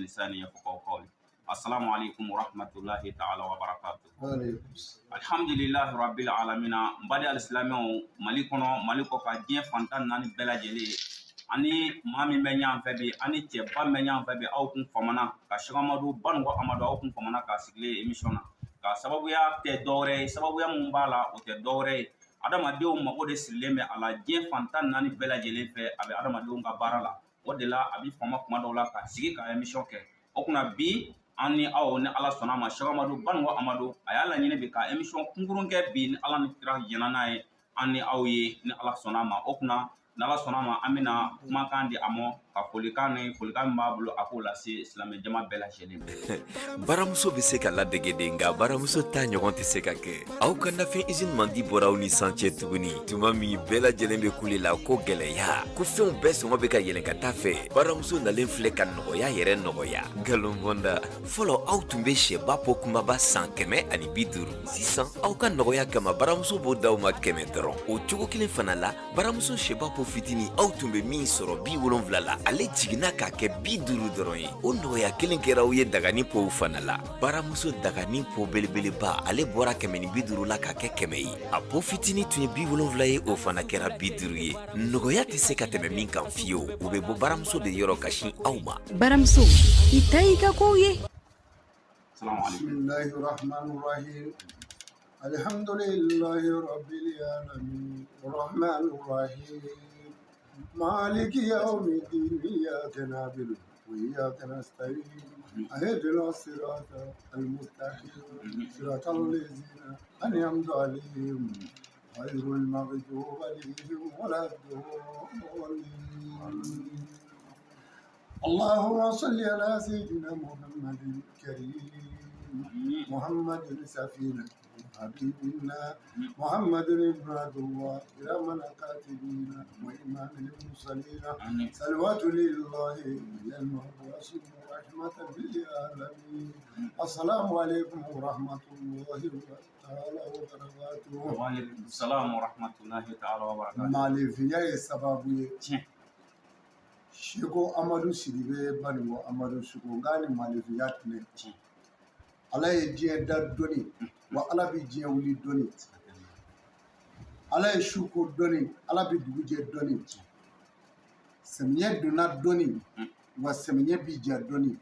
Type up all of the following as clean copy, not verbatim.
lisani yafqahu qawli. Assalamu alaikum warahmatullahi ta'ala wabarakatuh. Alhamdulillahi rabbil alamina. N baden alisilamɛw, Mali kɔnɔ, Mali kɔkan, diɲɛ fantan naani bɛɛ lajɛlen, ani maa min bɛ ɲɔgɔn fɛ bi, ani cɛba min bɛ ɲɔgɔn fɛ bi, aw kun famana ka Sɛki Amadu Banuko Amadu, aw kun famana k'a sigilen émission na. Ka sababuya tɛ dɔwɛrɛ ye, sababuya mun b'a la, o tɛ dɔwɛrɛ ye, adamadenw mago de sirilen bɛ a la diɲɛ fantan naani bɛɛ lajɛlen fɛ. A bɛ adamadenw ka baara la, o de la a bɛ fama kuma dɔw la ka sigi ka émission kɛ. O kunna bi, an ni aw, ni Ala sɔnna a ma, Sɛki Amadu Banuko Amadu a y'a laɲini bi ka émission kunkurun kɛ bi, ni Ala ni kira jɛnna n'a ye, an ni aw ye, ni Ala sɔnna a ma. O kunna, ni Ala sɔnna a ma, an bɛna kumakan di a ma, ka folikan ni folikan min b'a bolo, a k'o lase silamɛ jama bɛɛ lajɛlen ma. Baramuso bɛ se ka ladege de, nka baramuso ta ɲɔgɔn tɛ se ka kɛ. Aw ka nafɛn izini mandi bɔra aw ni san cɛ tuguni. Tuma min bɛɛ lajɛlen bɛ kule la ko gɛlɛya, ko fɛnw bɛɛ sɔngɔ bɛ ka yɛlɛn ka taa fɛ, baramuso nalen filɛ ka nɔgɔya yɛrɛ nɔgɔya. Nkalon bɔnda. Fɔlɔ, aw tun bɛ sɛba po kunbaba san 150. Sisan, aw ka nɔgɔya kama, baramuso b'o d'aw ma 100 dɔrɔn. O cogo kelen fana la, baramuso sɛba po fitinin, aw tun bɛ min sɔrɔ 70 la, ale jiginna k'a kɛ 50 dɔrɔn ye. O nɔgɔya kelen kɛra aw ye dagani pow fana la. Baramuso dagani po belebeleba, ale bɔra 150 la k'a kɛ 100 ye. A po fitinin tun ye 70 ye, o fana kɛra 50 ye. Nɔgɔya tɛ se ka tɛmɛ min kan fiyewu, o bɛ bɔ baramuso de yɔrɔ ka sin aw ma. Baramuso, i ta y'i ka kow ye. Salamu alaikum. Bismillahi rahmani rahim. Alhamdulillahi rabbil alamin. Rahmani rahim. Maliki yawmiddin. Iyyaka na'budu wa iyyaka nasta'in. Ihdina sirata al-mustaqim. Siratal ladzina an'amta alayhim. Ghayril maghdubi alayhim waladdallin. اللهم صل على سيدنا محمد الكريم، محمد سفينة حبيبنا، محمد بن عبد الله، كراما كاتبين وإمام المرسلين. صلوات لله المبعوث رحمة للعالمين. السلام عليكم ورحمة الله تعالى وبركاته. Wa alaikum salam wa rahmatullahi ta'ala wa barakatuh. Maalifiya ye sababu ye. Tiɲɛ. Seko Amadu Sidibe Banuko Amadu Suko, nka ni maalifiya tɛnɛ. Tiɲɛ. Ala ye diɲɛ da dɔnni wa, Ala bɛ diɲɛ wuli dɔnni. Ala ye su ko dɔnni, Ala bɛ dugu jɛ dɔnni. Samiɲɛ donna dɔnni wa, samiɲɛ bi ja dɔnni.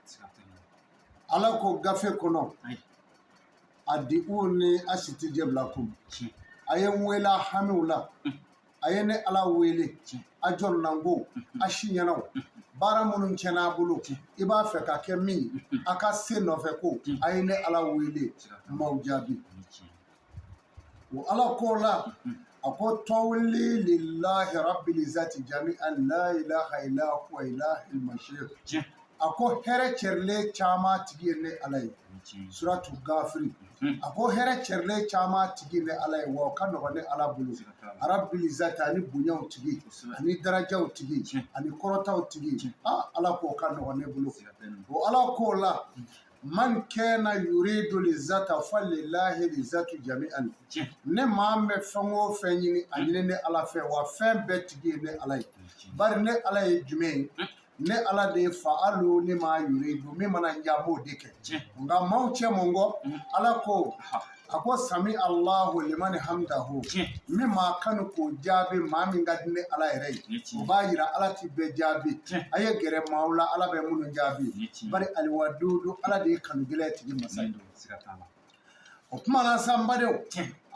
Ala ko gafe kɔnɔ: "Adiuni astajib lakum." A ye n wele a hamiw la, a ye ne Ala wele a jɔnnanko a si ɲɛna. Baara minnu tiɲɛna a bolo, i b'a fɛ ka kɛ min ye, a ka se nɔfɛ ko a ye ne Ala wele, n b'aw jaabi. O Ala ko la, a ko: "Tawli lillahi rabbil izzati jami'an la ilaha illa huwa ilahil mashir." A ko hɛrɛ cɛrilen caman tigi ye ne Ala ye. Suratu Gafiri. A ko hɛrɛ cɛrilen caman tigi ye ne Ala ye, wa o ka nɔgɔn ne Ala bolo. Rabbil izzati, ani bonyaw tigi, ani darajaw tigi, ani kɔrɔtaw tigi. Ah, Ala k'o ka nɔgɔn ne bolo. O Ala k'o la: "Man kana yuridu lizzata falillahi lizzatu jami'an." Ne maa min bɛ fɛn o fɛn ɲini, a ɲini ne Ala fɛ, wa fɛn bɛɛ tigi ye ne Ala ye. Bari ne Ala ye jumɛn ye? Ne Ala de ye fa'alu lima yuridu, min mana n diya, n b'o de kɛ. Nka maaw cɛ mun kɔ? Ala ko, a ko: "Sami Allahu liman hamdahu." Min maa kanu k'o jaabi, maa min ka di ne Ala yɛrɛ ye, o b'a yira Ala ti bɛɛ jaabi. A ye gɛrɛ maaw la, Ala bɛ minnu jaabi. Bari aliwadudu, Ala de ye kanu gɛlɛn tigi masa ye. O kuma na sa, n badenw,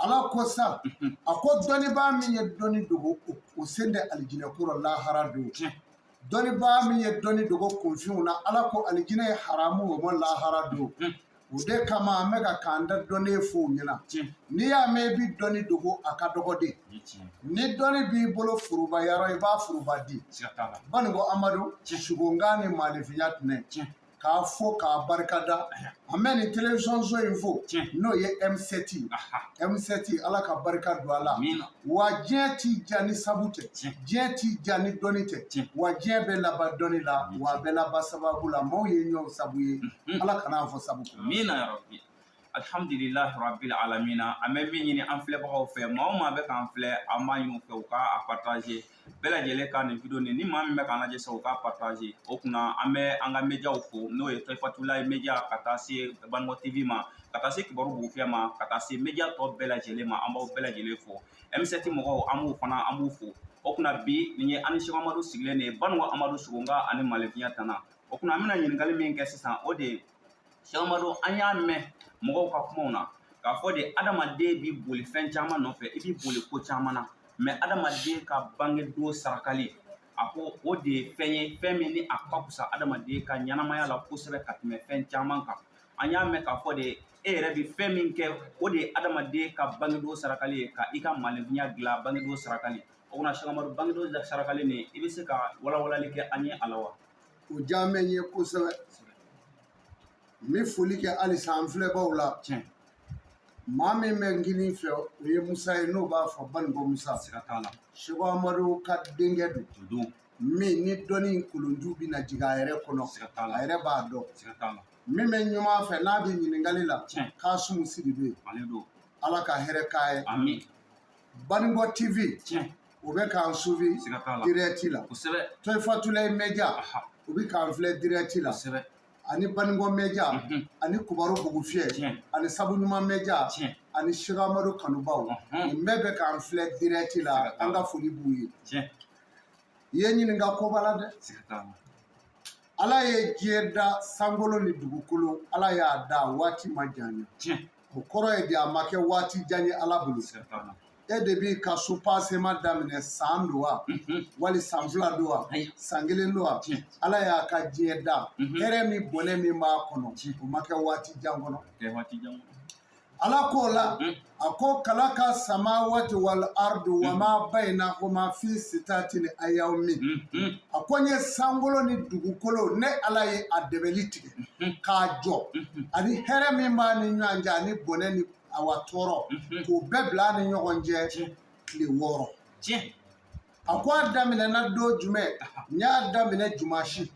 Ala ko sa, a ko dɔnnibaa min ye dɔnni dogo, o sen tɛ alijinɛ ko rɔ lahara don. Dɔnnibaa min ye dɔnni dogo kunfinw na, Ala ko alijinɛ ye haramu o ma lahara don. O de kama an bɛ ka k'an da dɔnni fɔ u ɲɛna. N'i y'a mɛn i bɛ dɔnni dogo, a ka dɔgɔ de. Ni dɔnni b'i bolo foroba yɔrɔ, i b'a foroba di. Banuko Amadu Sukonkan ni maalifinya tɛnɛ k'a fo k'a barikada. An bɛ nin télévision so in fo, n'o ye M7, M7. Ala ka barika don a la. Wa diɲɛ t'i ja ni sabu tɛ, diɲɛ t'i ja ni dɔnni tɛ, wa diɲɛ bɛ laban dɔnni la, wa a bɛ laban sababu la. Maaw ye ɲɔgɔn sabu ye, Ala kana fɔ sabu. Amina ya rabbi. Alhamdulilahi rabbil alamina. An bɛ min ɲini an filɛbagaw fɛ, maa o maa bɛ k'an filɛ, an b'a ɲini u fɛ u ka a partager bɛɛ lajɛlen ka nin video nin. Ni maa min bɛ k'an lajɛ sisan, u k'a partager. O kunna an bɛ an ka médiaw fo, n'o ye Tɔyifatulayi média, ka taa se Banikɔ TV ma, ka taa se Kibaru Bugufiyɛ ma, ka taa se média tɔ bɛɛ lajɛlen ma. An b'aw bɛɛ lajɛlen fo. M7 mɔgɔw, an b'u fana, an b'u fo. O kunna bi nin ye an ni Sɛki Amadu sigilen de ye, Banikɔ Amadu Sogonka ani Malifinya Tana. O kunna an bɛna ɲininkali min kɛ sisan, o de ye, Sɛki Amadu, an y'a mɛn mɔgɔw ka kumaw na k'a fɔ de, adamaden b'i boli fɛn caman nɔfɛ, i b'i boli ko caman na, mais adamaden ka bangedon sarakali, a ko o de ye fɛn ye, fɛn min ni a ka fisa adamaden ka ɲɛnamaya la kosɛbɛ ka tɛmɛ fɛn caman kan. An y'a mɛn k'a fɔ de, e yɛrɛ bɛ fɛn min kɛ, o de ye adamaden ka bangedon sarakali ye, ka i ka maaninfinya dilan, bangedon sarakali. O kunna Sɛki Amadu, bangedon sarakali nin, i bɛ se ka walawalali kɛ an ye a la wa? O diyalen bɛ n ye kosɛbɛ. N bɛ foli kɛ halisa an filɛbaw la. Maa min bɛ n kinin fɛ, o ye Musa ye, n'o b'a fɔ Banikɔ Musa. Siga t'a la. Sɛki Amadu ka denkɛ don. O don. Min ni dɔnni kolonju bɛna jigin a yɛrɛ kɔnɔ. Siga t'a la. A yɛrɛ b'a dɔn. Siga t'a la. Min bɛ ɲuman fɛ n'a bɛ ɲininkali la, Kasimu Sidibe. Ale don. Ala ka hɛrɛ k'a ye. Ami. Banikɔ TV, o bɛ k'an suivi Siga t'a la. direct la. Tɔyifatulayi média, o bɛ k'an filɛ direct la. Ani Banikɔ média, ani Kibaru Bugufiyɛ, ani Sabu Ɲuman média, ani Sɛki Amadu kanubaw, nin bɛɛ bɛ k'an filɛ direct la. Siga t'a la. An ka foli b'u ye. I ye ɲininka koba la dɛ. Siga t'a la. Ala ye diɲɛ da, sankolo ni dugukolo, Ala y'a da waati ma janya. O kɔrɔ ye di, a ma kɛ waati jan ye Ala bolo. Siga t'a la. E de b'i ka soubassement daminɛ, san don wa, wali san 2 don wa, san 1 don wa? Ala y'a ka diɲɛ da, hɛrɛ min, bɔnɛ min b'a kɔnɔ, o ma kɛ waati jan kɔnɔ. Kɛ waati jan kɔnɔ. Ala k'o la, a ko kalaka samawati wal ardu wa ma bainahuma fi sitati ayawmi. A ko n ye sankolo ni dugukolo, ne Ala ye a dɛbɛli tigɛ k'a jɔ, ani hɛrɛ min b'a ni ɲɔgɔn cɛ, ani bɔnɛ ni awa tɔɔrɔ, k'o bɛɛ bila a ni ɲɔgɔn cɛ tile 6. A ko a daminɛna don jumɛn? N y'a daminɛ jumasi,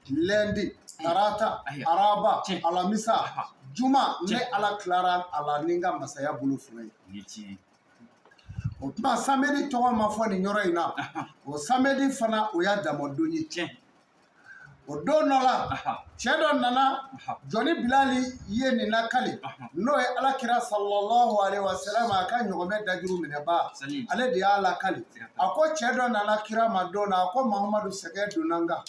lundi, tarata, araba, alamisa, juma, ne Ala tilara a la ni n ka masaya bolo fila ye. Ni tiɲɛ. O tuma samedi tɔgɔ ma fɔ nin yɔrɔ in na. O samedi fana, o y'a damadon ye. O don dɔ la, cɛ dɔ nana. Jɔnni Bilali ye nin lakali, n'o ye Alakira sallallahu alaihi wa sallam, a ka ɲɔgɔmɛ dajuru minɛba, ale de y'a lakali. A ko cɛ dɔ nana kira ma don na, a ko Mahamadu, sɛgɛn donna n kan,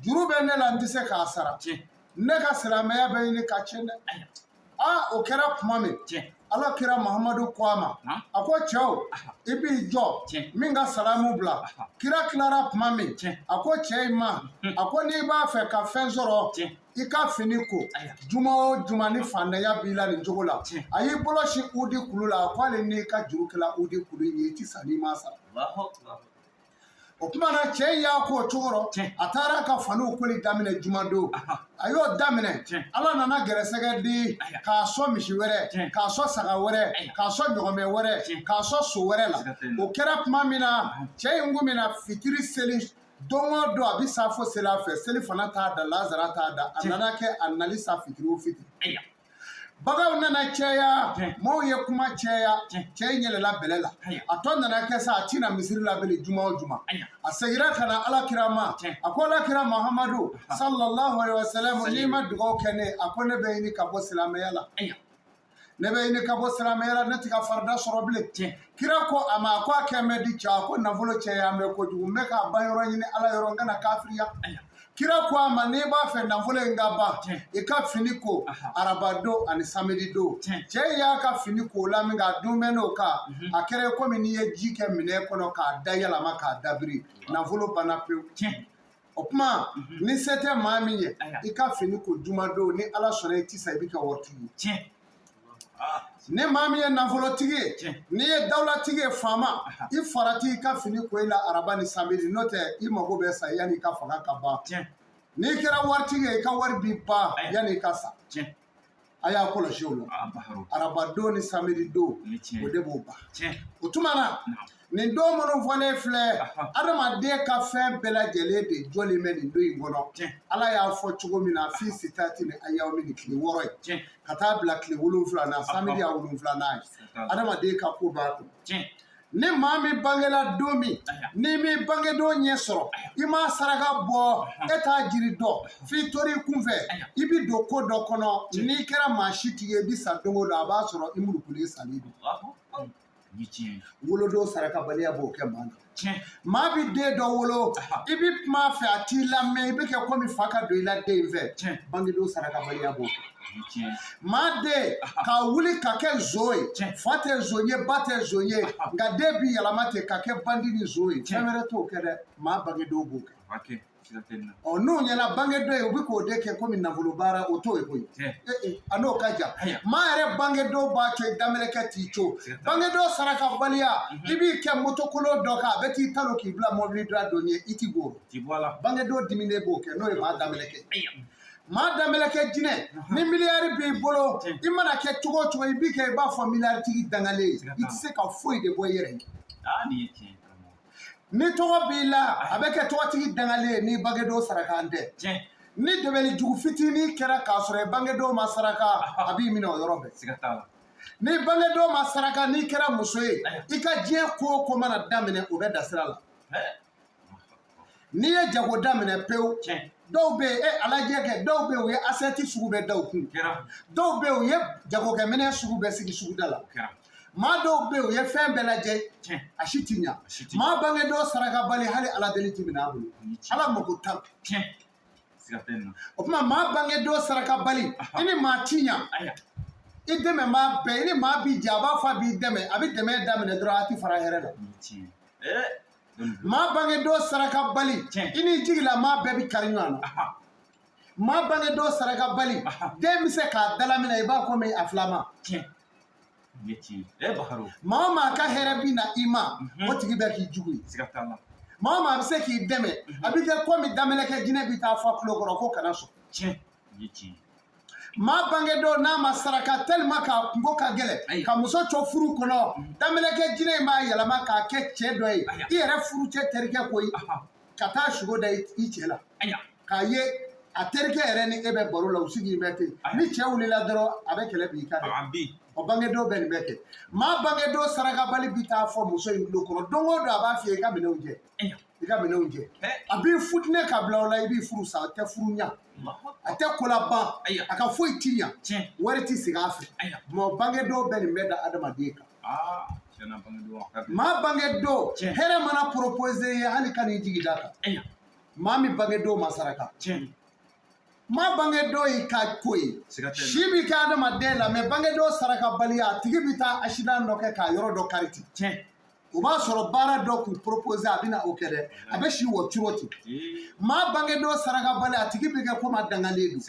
juru bɛ ne la, n tɛ se k'a sara, ne ka silamɛya bɛ ɲini ka tiɲɛ dɛ. Aa, o kɛra tuma min, Ala kira Mahamadu ko a ma, a ko cɛw, i b'i jɔ min ka salamu bila. Kira tilara tuma min, a ko cɛ in ma, a ko n'i b'a fɛ ka fɛn sɔrɔ, i ka fini ko juma o juma, ni fantanya b'i la nin cogo la. A y'i bolo si udi kulu la, a ko hali n'i ka juru kɛla udi kulu in ye, i ti sa n'i m'a sara. O tuma na cɛ in y'a ko o cogo rɔ, a taara ka faniw koli daminɛ jumadon. A y'o daminɛ, Ala nana gɛrɛsɛgɛ di, k'a sɔn misi wɛrɛ, k'a sɔn saga wɛrɛ, k'a sɔn ɲɔgɔmɛ wɛrɛ, k'a sɔn so wɛrɛ la. O kɛra tuma min na, cɛ in kun bɛna fitiri seli don o don, a bɛ safo seli a fɛ, seli fana t'a da, lazara t'a da. A nana kɛ a nali sa fitiri o fitiri, baganw nana caya, maaw ye kuma caya, cɛ in yɛlɛla bɛlɛ la. A tɔ nana kɛ sa, a tɛna misiri la bilen juma o juma. A seginna ka na Ala kira ma, a ko Ala kira Mahamadu sallallahu alaihi wa sallam, n'i ma dugawu kɛ ne, a ko ne bɛ ɲini ka bɔ silamɛya la, ne bɛ ɲini ka bɔ silamɛya la, ne tɛ ka farida sɔrɔ bilen. Kira ko a ma, a ko a kɛ bɛ di cɛ, a ko nafolo cɛya bɛ kojugu, n bɛ k'a ban yɔrɔ ɲini Ala yɔrɔ, n kana kafiriya. Kira ko a ma, n'i b'a fɛ nafolo in ka ban, i ka fini ko araba don ani samedi don. Cɛ y'a ka fini ko la min k'a dun bɛ n'o kan, a kɛra komi n'i ye ji kɛ minɛn kɔnɔ k'a da yɛlɛma k'a dabiri, nafolo banna pewu. O tuma ni se tɛ maa min ye, i ka fini ko juma don, ni Ala sɔnna, i ti sa, i bɛ kɛ waritigi ye. Ni maa min ye nafolotigi ye, n'i ye dawulatigi ye, faama, i farati i ka fini ko i la araba ni samedi, n'o tɛ i mago bɛ sa yanni i ka fanga ka ban. N'i kɛra waritigi ye, i ka wari b'i ban yanni i ka sa. A y'a kɔlɔsi o la, araba don ni samedi don, o de b'o ban. O tuma na Nin don minnu fɔlen filɛ, adamaden ka fɛn bɛɛ lajɛlen de jɔlen bɛ nin don in kɔnɔ. Ala y'a fɔ cogo min na, fi sitati ni ayawmi, tile 6 ye ka taa bila tile 7 na, samedi ya 7nan ye, adamaden ka ko b'a kɔnɔ. Ni maa min bangela don min, ni min bangedon ɲɛ sɔrɔ, i ma saraka bɔ, e t'a jiri dɔn, f'i tor'i kunfɛ, i bi don ko dɔ kɔnɔ. N'i kɛra maa si tigi ye, i bi sa don o don, a b'a sɔrɔ i murukulen salen don. Wolodon sarakabaliya b'o kɛ maa na. Maa bi den dɔ wolo, i bi kuma a fɛ, a t'i lamɛn, i bɛ kɛ komi fa ka don i la den fɛ. Bangedon sarakabaliya b'o kɛ. Maa den ka wuli ka kɛ zon ye, fa tɛ zon ye, ba tɛ zon ye, nka den bi yɛlɛma ten ka kɛ bandi ni zon ye. Fɛn wɛrɛ t'o kɛ dɛ, maa bangedon b'o kɛ. Ɔ, n'u ɲɛna bangedon ye, u bɛ k'o de kɛ komi nafolo baara, o t'o ye koyi. A n'o ka jan. Maa yɛrɛ bangedon b'a to i daminɛkɛ t'i co. Bangedon sarakabaliya, i b'i kɛ motokolon dɔ kan, a bɛ t'i talo k'i bila mɔbili da dɔ ɲɛ, i ti goro. Bangedon diminen b'o kɛ, n'o ye maa daminɛkɛ. Maa daminɛkɛ jinɛ, ni miliyari b'i bolo, i mana kɛ cogo o cogo, i b'i kɛ i b'a fɔ miliyaritigi dangalen ye, i tɛ se ka foyi de bɔ i yɛrɛ ye. Ni tɔgɔ b'i la, a bɛ kɛ tɔgɔtigi dangalen ye ni bangedon saraka tɛ. Ni dɛmɛli jugu fitinin kɛra k'a sɔrɔ i bangedon ma saraka, a b'i minɛ o yɔrɔ bɛɛ. Ni bangedon ma saraka, n'i kɛra muso ye, i ka diɲɛ ko o ko mana daminɛ, o bɛ da sira la. N'i ye jago daminɛ pewu, dɔw bɛ yen, e alajɛ kɛ, dɔw bɛ yen, u ye asɛti sugu bɛɛ da u kun, dɔw bɛ yen, u ye jagokɛminɛn sugu bɛɛ sigi suguda la, maa dɔw bɛ yen, u ye fɛn bɛɛ lajɛ, a si ti ɲa. Maa bangedon sarakabali, hali ala deli ti minɛ a bolo, ala mako t'a la. O tuma, maa bangedon sarakabali, i ni maa ti ɲa, i dɛmɛ maa bɛɛ, i ni maa b'i jɛ, a b'a fɔ a b'i dɛmɛ, a bɛ dɛmɛ daminɛ dɔrɔn, a ti fara hɛrɛ la. Maa bangedon sarakabali, i ni jigila maa bɛɛ bɛ kari ɲɔgɔn na. Maa bangedon sarakabali, den bɛ se k'a dalaminɛ i b'a komi a filama. Maa o maa ka hɛrɛ bi na i ma, o tigi bɛ k'i jugu ye. Maa o maa bɛ se k'i dɛmɛ, a bɛ kɛ komi daminɛkɛ jinɛ bɛ taa fɔ tulo kɔrɔ ko kana sɔn. Maa bangedon n'a ma saraka, tellement k'a kungo ka gɛlɛn, ka muso co furu kɔnɔ, daminɛkɛ jinɛ in b'a yɛlɛma k'a kɛ cɛ dɔ ye, i yɛrɛ furu cɛ terikɛ koyi, ka taa sugo da i cɛ la, k'a ye a terikɛ yɛrɛ ni e bɛ baro la, u sigilen bɛ ten. Ni cɛ wulila dɔrɔn, a bɛ kɛlɛ b'i kan dɛ. O bangedon bɛ nin bɛɛ kɛ. Maa bangedon sarakabali bi taa fɔ muso in tulo kɔrɔ don o don, a b'a f'i ye i ka minɛnw jɛ, i ka minɛnw jɛ. A b'i futinɛ ka bila o la, i b'i furu sa, a tɛ furu ɲa, a tɛ ko laban, a ka foyi ti ɲa, wari ti segin a fɛ. Mɔ bangedon bɛ nin bɛɛ da adamaden kan. Maa bangedon, hɛrɛ mana proposer ye, hali ka n'i jigi da kan. Maa min bangedon ma saraka, maa bangedon y'i ka ko ye, si bi kɛ adamaden la, mɛ bangedon sarakabaliya, a tigi bi taa accident dɔ kɛ k'a yɔrɔ dɔ kari ten. O b'a sɔrɔ baara dɔ k'u proposer, a bɛna o kɛ dɛ, a bɛ si wɔ curo ten. Maa bangedon sarakabali, a tigi bɛ kɛ komi a dangalen don.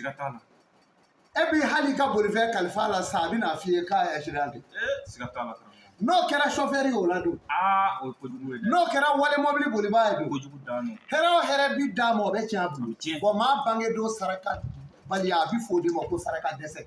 E b'i hali ka bolifɛn kalifa la sa, a bɛna f'i ye k'a ye accident kɛ. N'o kɛra chauffeur ye o la don, n'o kɛra wale mɔbili bolibaa ye don, hɛrɛ o hɛrɛ bi d'a ma, o bɛ tiɲɛ a bolo. Bɔn, maa bangedon saraka baliya, a bɛ fɔ o de ma ko saraka dɛsɛ.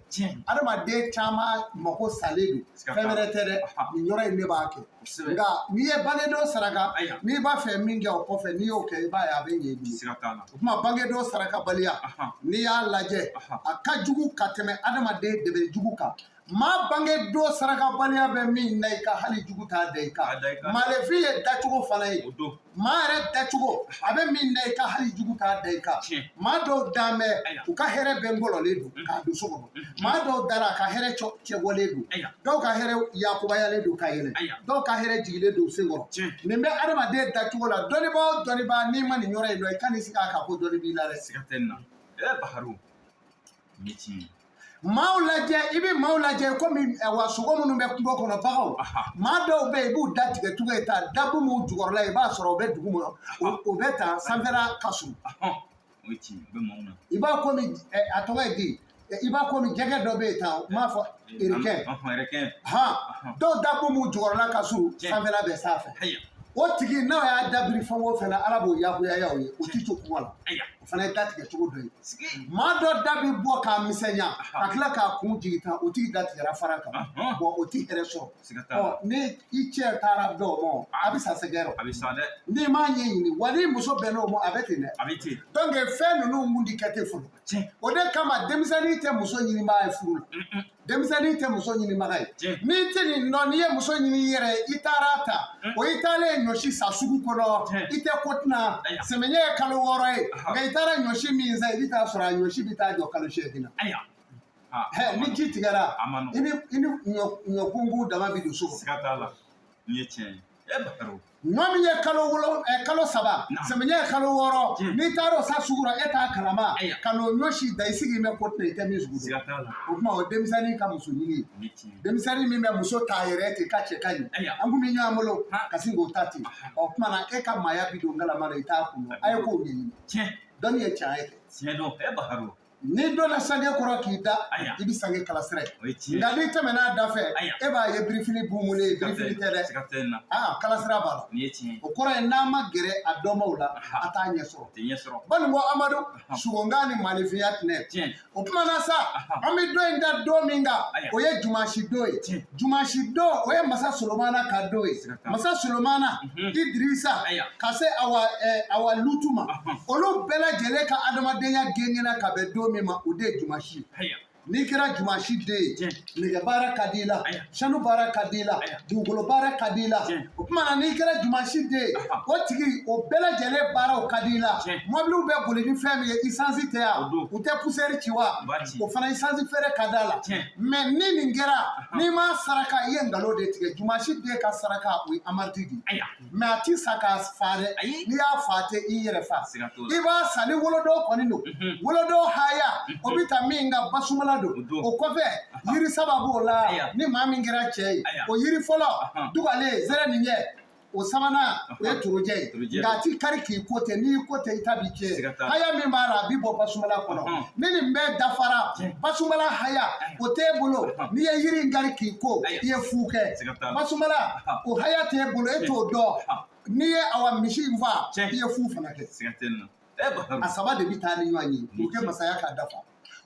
Adamaden caman mako salen don, fɛn wɛrɛ tɛ dɛ, nin yɔrɔ in de b'a kɛ. Nka n'i ye bangedon saraka, n'i b'a fɛ min kɛ o kɔfɛ, n'i y'o kɛ, i b'a ye a bɛ ɲɛ i bolo. O tuma, bangedon sarakabaliya, n'i y'a lajɛ, a ka jugu ka tɛmɛ adamaden dɛmɛ jugu kan. Maa bangedon sarakabaliya bɛ min na i kan, hali jugu t'a da i kan. Maalefin ye dacogo fana ye, maa yɛrɛ dacogo a bɛ min na i kan, hali jugu t'a da i kan. Maa dɔw dan bɛ, u ka hɛrɛ bɛɛ ngɔlɔlen don k'a don so kɔnɔ. Maa dɔw dara, a ka hɛrɛ cɛbɔlen don. Dɔw ka hɛrɛ yakubayalen don ka yɛlɛ, dɔw ka hɛrɛ jigilen don sen kɔrɔ. Nin bɛ adamaden dacogo la. Dɔnnibaa o dɔnnibaa, n'i ma nin yɔrɔ in dɔn, i kan'i sigi a kan ko dɔnni b'i la dɛ. Maaw lajɛ, i bɛ maaw lajɛ komi wa sogo minnu bɛ kungo kɔnɔ, baganw. Maa dɔw bɛ yen, i b'u da tigɛ tugu ye ta dabu m'u jukɔrɔla, i b'a sɔrɔ o bɛ dugu ma, o bɛ ta sanfɛla ka surun. I b'a komi a tɔgɔ ye di, i b'a komi jɛgɛ dɔ bɛ yen tan, n b'a fɔ requin. Han, dɔw dabu m'u jukɔrɔla ka surun, sanfɛla bɛ sanfɛ. O tigi n'a y'a dabiri fɛn o fɛn na, Ala b'o yakuyaya o ye, o ti to kuma la. O fana ye datigɛ cogo dɔ ye. Maa dɔ da bi bɔ k'a misɛnya ka tila k'a kun jigin tan, o tigi da tigɛra fara kan. Bon, o ti hɛrɛ sɔrɔ. Ɔ, ni i cɛ taara bɛn o ma, a bɛ sa sɛgɛ rɔ. A bɛ sa dɛ. N'i m'a ɲɛɲini, wa ni muso bɛnn'o ma, a bɛ ten dɛ. A bɛ ten. Donc fɛn ninnu mun di kɛ ten fɔlɔ. O de kama denmisɛnnin tɛ muso ɲinibaga ye furu la. Denmisɛnnin tɛ muso ɲinibaga ye. N'i tɛ nin dɔn, n'i ye muso ɲini i yɛrɛ ye, i taara ta, o i taalen ɲɔsi san sugu kɔnɔ, i tɛ ko tɛna, sɛmɛɲɛ ye kalo 6 ye, nka i taara ɲɔsi min san, i bɛ taa sɔrɔ a ɲɔsi bɛ taa jɔ kalo 8 na. Ni ji tigɛra, i ni ɲɔ kunkun dama bɛ don so kɔnɔ. Siga t'a la, nin ye tiɲɛ ye. Ɲɔ min ye kalo 3, sɛmɛɲɛ ye kalo 6, n'i taara o sa sugu la, e t'a kalama, ka n'o ɲɔ si da i sigi bɛ ko tɛna, i tɛ min sugu dɔn. O tuma o denmisɛnnin ka muso ɲini ye. Denmisɛnnin min bɛ muso t'a yɛrɛ ten k'a cɛ ka ɲi, an kun bɛ ɲɔgɔn bolo ka sin k'o ta ten. Ɔ tuma na e ka maaya bi don galama la, i t'a kun dɔn. A ye kow ɲɛɲini. Dɔnni ye tiɲɛ ye kɛ. N'i donna sange kɔrɔ k'i da, i bɛ sange kalasira ye. Nka n'i tɛmɛna a da fɛ, e b'a ye birifini bumulen ye, birifini tɛ dɛ. Kalasira b'a la. O kɔrɔ ye n'a ma gɛrɛ a dɔnbaw la, a t'a ɲɛ sɔrɔ. Banikɔ Amadu, sugonkan ni maanifinya tɛnɛ. O tuma na sa, an bɛ don in da don min kan, o ye jumasi don ye. Jumasi don, o ye Masa Solomana ka don ye. Masa Solomana, Idirisa, ka se awa Lutu ma, olu bɛɛ lajɛlen ka adamadenya gengena ka bɛn don min ma, o de ye jumasi. N'i kɛra jumasi den ye, nɛgɛ baara ka di i la, sanu baara ka di i la, dugukolo baara ka di i la. O tuma na n'i kɛra jumasi den ye, o tigi o bɛɛ lajɛlen baaraw ka di i la. Mɔbiliw bɛ boli ni fɛn min ye, isansi tɛ yan, u tɛ pusɛri ci wa, o fana isansi feere ka d'a la. Mɛ ni nin kɛra, n'i m'a saraka, i ye nkalon de tigɛ. Jumasi den ka saraka, o ye amaridi de ye. Mɛ a ti sa k'a fa dɛ, n'i y'a fa tɛ i yɛrɛ fa. I b'a san ni wolodon kɔni don, wolodon haya o bɛ ta min ka basumala don. O kɔfɛ yiri 3 b'o la, ni maa min kɛra cɛ ye, o yiri fɔlɔ dugalen zɛrɛ nin ɲɛ, o sabanan o ye torojɛ ye. Nka a ti kari k'i ko tɛ, n'i ko tɛ i ta b'i tiɲɛ. Haya min b'a la, a bɛ bɔ basumala kɔnɔ. Ni nin bɛɛ dafara, basumala haya o t'e bolo, n'i ye yiri in kari k'i ko, i ye fu kɛ. Basumala o haya t'e bolo, e t'o dɔn. N'i ye awa misi in fa, i ye fu fana kɛ. A 3 de bɛ taa ni ɲɔgɔn ye pour que masaya ka dafa.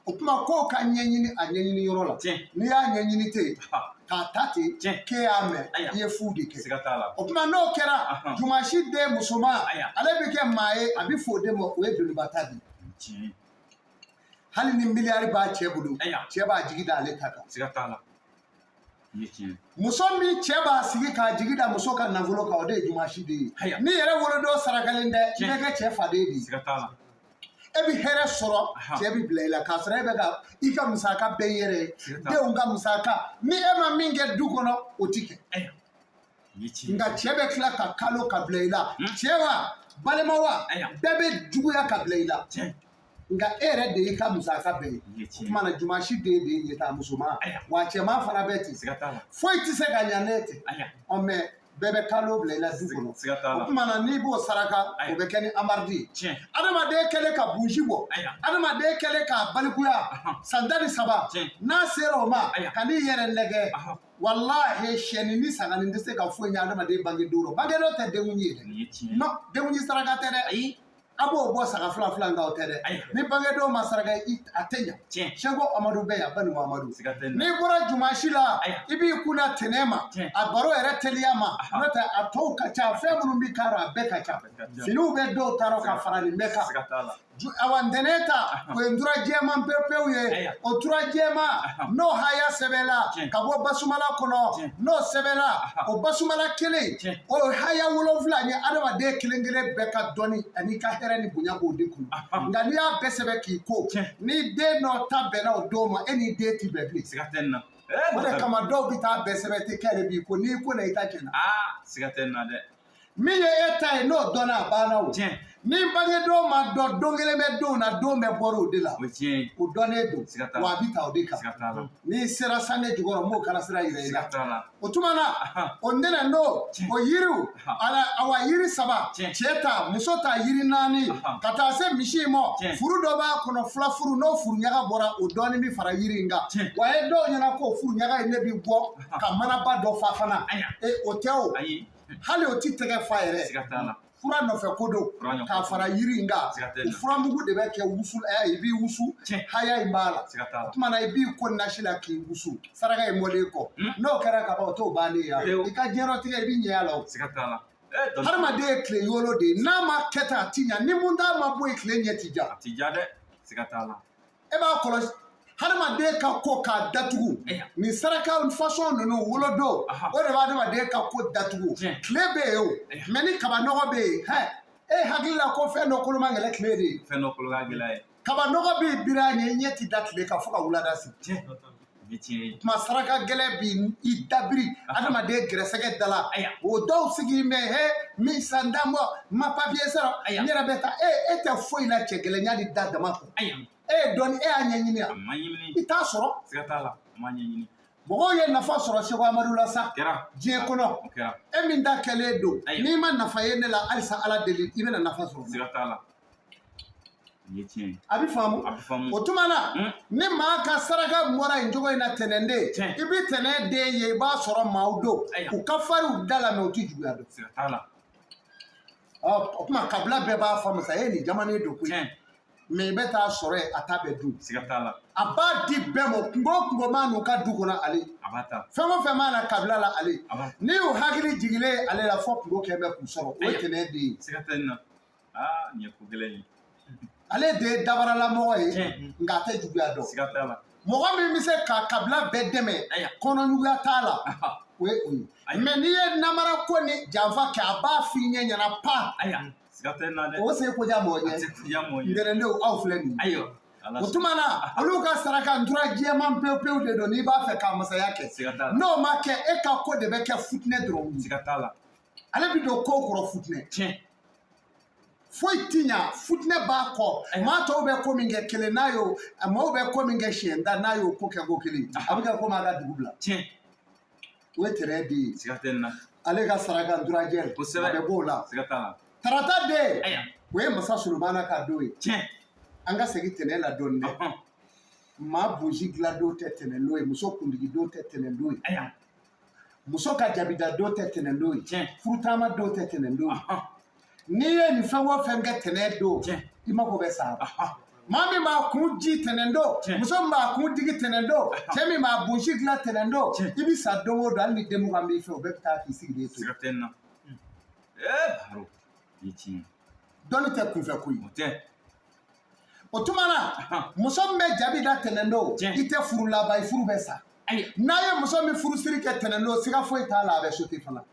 O tuma kow ka ɲɛɲini a ɲɛɲini yɔrɔ la. N'i y'a ɲɛɲini ten k'a ta ten k'e y'a mɛn, i ye fu de kɛ. O tuma n'o kɛra, jumasi den musoman, ale bɛ kɛ maa ye, a bɛ fɔ o de ma, o ye doniba ta de ye. Hali ni miliyari b'a cɛ bolo, cɛ b'a jigi da ale ta kan. Muso min cɛ b'a sigi k'a jigi da muso ka nafolo kan, o de ye jumasi den ye. N'i yɛrɛ wolodon sarakalen tɛ, i bɛ kɛ cɛ faden de ye. E bɛ hɛrɛ sɔrɔ, cɛ bɛ bila i la, k'a sɔrɔ e bɛ ka i ka musaka bɛɛ i yɛrɛ ye, denw ka musaka, ni e ma min kɛ du kɔnɔ, o ti kɛ. Nka cɛ bɛ tila ka kalo ka bila i la, cɛ wa balima wa, bɛɛ bɛ juguya ka bila i la. Nka e yɛrɛ de y'i ka musaka bɛɛ ye. O tuma na jumasi den de ye ɲɛtaa musoman, wa cɛman fana bɛ ten. Foyi tɛ se ka ɲa ne ten. Ɔ mɛ bɛɛ bɛ kalo bila i la du kɔnɔ. O tuma na n'i b'o saraka, o bɛ kɛ ni amaridi ye. Adamaden kɛlen ka bunsi bɔ, adamaden kɛlen k'a balikuya san 13, n'a sera o ma, ka n'i yɛrɛ nɛgɛ. Walahi, sɛni ni sagani tɛ se ka foyi ɲɛ adamaden bange don rɔ. Bange don tɛ denkundi ye dɛ. Non, denkundi saraka tɛ dɛ. A b'o bɔ saga fila fila, nka o tɛ dɛ. Ni bangedenw ma saraka, a tɛ ɲa. Seko Amadu bɛ yan, Banikɔ Amadu. N'i bɔra jumasi la, i b'i kun da tɛnɛ ma, a baro yɛrɛ teliya ma, n'o tɛ a tɔw ka ca. Fɛn minnu bɛ k'a rɔ, a bɛɛ ka ca. Finiw bɛ dɔw ta rɔ ka fara nin bɛɛ kan. Awa ntɛnɛn ta, o ye ntura jɛman pewu pewu ye. O tura jɛman n'o haya sɛbɛnla ka bɔ basumala kɔnɔ, n'o sɛbɛnla, o basumala kelen, o haya 7 ye adamaden kelen kelen bɛɛ ka dɔnni ani ka hɛrɛ ni bonya b'o de kɔnɔ. Nka n'i y'a bɛɛ sɛbɛn k'i ko, ni den dɔ ta bɛnna o don ma, e ni den ti bɛn bilen. O de kama dɔw bɛ taa bɛɛ sɛbɛn ten k'ale b'i ko, n'i ko na i ta tiɲɛna. Siga tɛ nin na dɛ. Min ye e ta ye, n'o dɔnna, a banna o. Ni bangedon ma dɔn, don kelen bɛ don na, don bɛɛ bɔra o de la. O dɔnnen don, wa a bɛ ta o de kan. N'i sera sange jukɔrɔ, n b'o kalasira yira i la. O tuma na, o ntɛnɛn don, o yiriw, awa yiri 3, cɛ ta, muso ta, yiri 4, ka taa se misi in ma. Furu dɔ b'a kɔnɔ, fila furu, n'o furu ɲaga bɔra, o dɔɔnin bɛ fara yiri in kan. Wa ye dɔw ɲɛna k'o furu ɲaga in de bɛ bɔ ka manaba dɔ fa fana. O tɛ o. Hali o ti tɛgɛ fa yɛrɛ. Fura nɔfɛ ko don k'a fara yiri in kan. O furamugu de bɛ kɛ wusu, i b'i wusu, haya in b'a la. O tuma na i b'i ko nasi la k'i wusu, saraka in bɔlen kɔ. N'o kɛra ka ban, o t'o bannen ye. I ka diɲɛlatigɛ i b'i ɲɛ a la o. Hadamaden ye tile yolo de ye, n'a ma kɛ tan a ti ɲa. Ni mun t'a ma bɔ yen, tile ɲɛ ti ja. A ti ja dɛ, siga t'a la. E b'a kɔlɔsi hadamaden ka ko k'a datugu nin saraka fasɔn ninnu wolodon, o de b'a hadamaden ka ko datugu. Tile bɛ yen o, mɛ ni kaba nɔgɔ bɛ yen, hɛ, e hakili la ko fɛn dɔ kolo man gɛlɛn tile de ye. Fɛn dɔ kolo ka gɛlɛn ye. Kaba nɔgɔ bɛ biri a ɲɛ, ɲɛ ti da tile kan fo ka wulada se. Tuma saraka gɛlɛn bi i dabiri adamaden gɛrɛsɛgɛ da la. O dɔw sigi mɛ he min san dan bɔ ma papiye sɔrɔ, n yɛrɛ bɛ taa. E tɛ foyi la, cɛ gɛlɛnya de da dama kɔ. E ye dɔɔni, e y'a ɲɛɲini yan, i t'a sɔrɔ. Mɔgɔw ye nafa sɔrɔ Seko Amadu la sa diɲɛ kɔnɔ. E min ta kɛlen don, n'i ma nafa ye ne la halisa, Ala deli i bɛna nafa sɔrɔ. A bɛ faamu. O tuma na ni maa ka saraka bɔra nin cogo in na, tɛnɛnden i bɛ tɛnɛn den ye, i b'a sɔrɔ maaw don u ka farinw da la, mɛ u tɛ juguya dɔn. O tuma kabila bɛɛ b'a faamu sa, e nin jamanen don koyi. Mɛ i bɛ taa sɔrɔ yen, a ta bɛ dun. A b'a di bɛɛ ma, kungo o kungo b'a n'u ka du kɔnɔ ale. Fɛn o fɛn b'a na kabila la ale. N'i y'u hakili jigilen ale la, fɔ kungo kɛ bɛ k'u sɔrɔ. O ye tɛnɛn den ye. Ale de ye dabaralamɔgɔ ye, nka a tɛ juguya dɔn. Mɔgɔ min bɛ se ka kabila bɛɛ dɛmɛ, kɔnɔjuguya t'a la, o ye o ye. Mɛ n'i ye namara ko ni janfa kɛ, a b'a f'i ɲɛ ɲɛna pa. O se ko ja mɔgɔ ɲɛ. Ntɛnɛndenw aw filɛ nin ye. O tuma na olu ka saraka ntura jɛman pewu pewu de don, n'i b'a fɛ ka masaya kɛ. N'o ma kɛ, e ka ko de bɛ kɛ futinɛ dɔrɔn ye. Ale bɛ don ko kɔrɔ futinɛ. Foyi ti ɲa, futinɛ b'a kɔ. Maa tɔw bɛ ko min kɛ kelen, n'a y'o, maaw bɛ ko min kɛ siɲɛ tan, n'a y'o ko kɛ ko kelen, a bɛ kɛ komi a ka dugu bila. O ye tɛnɛn den ye. Ale ka saraka nturajɛ a bɛ b'o la. Tarata den, o ye masa Solomana ka don ye. An ka segin tɛnɛn la dɔɔnin dɛ. Maa bonsi dilan don tɛ tɛnɛn don ye, muso kuntigi don tɛ tɛnɛn don ye, muso ka jabida don tɛ tɛnɛn don ye, furutaama don tɛ tɛnɛn don ye. N'i ye nin fɛn o fɛn kɛ tɛnɛn don, i mako bɛ sa. Maa min b'a kun ji tɛnɛn don, muso min b'a kun digi tɛnɛn don, cɛ min b'a bonsi dilan tɛnɛn don, i bɛ sa don o don, hali ni den 20 b'i fɛ, o bɛɛ bɛ taa k'i sigilen to. Dɔnni tɛ kunfɛ ko ye. O tuma na muso min bɛ jabi da tɛnɛn don, i tɛ furu laban, i furu bɛ sa. N'a ye muso min furusiri kɛ tɛnɛn don, siga foyi t'a la, a bɛ sote fana.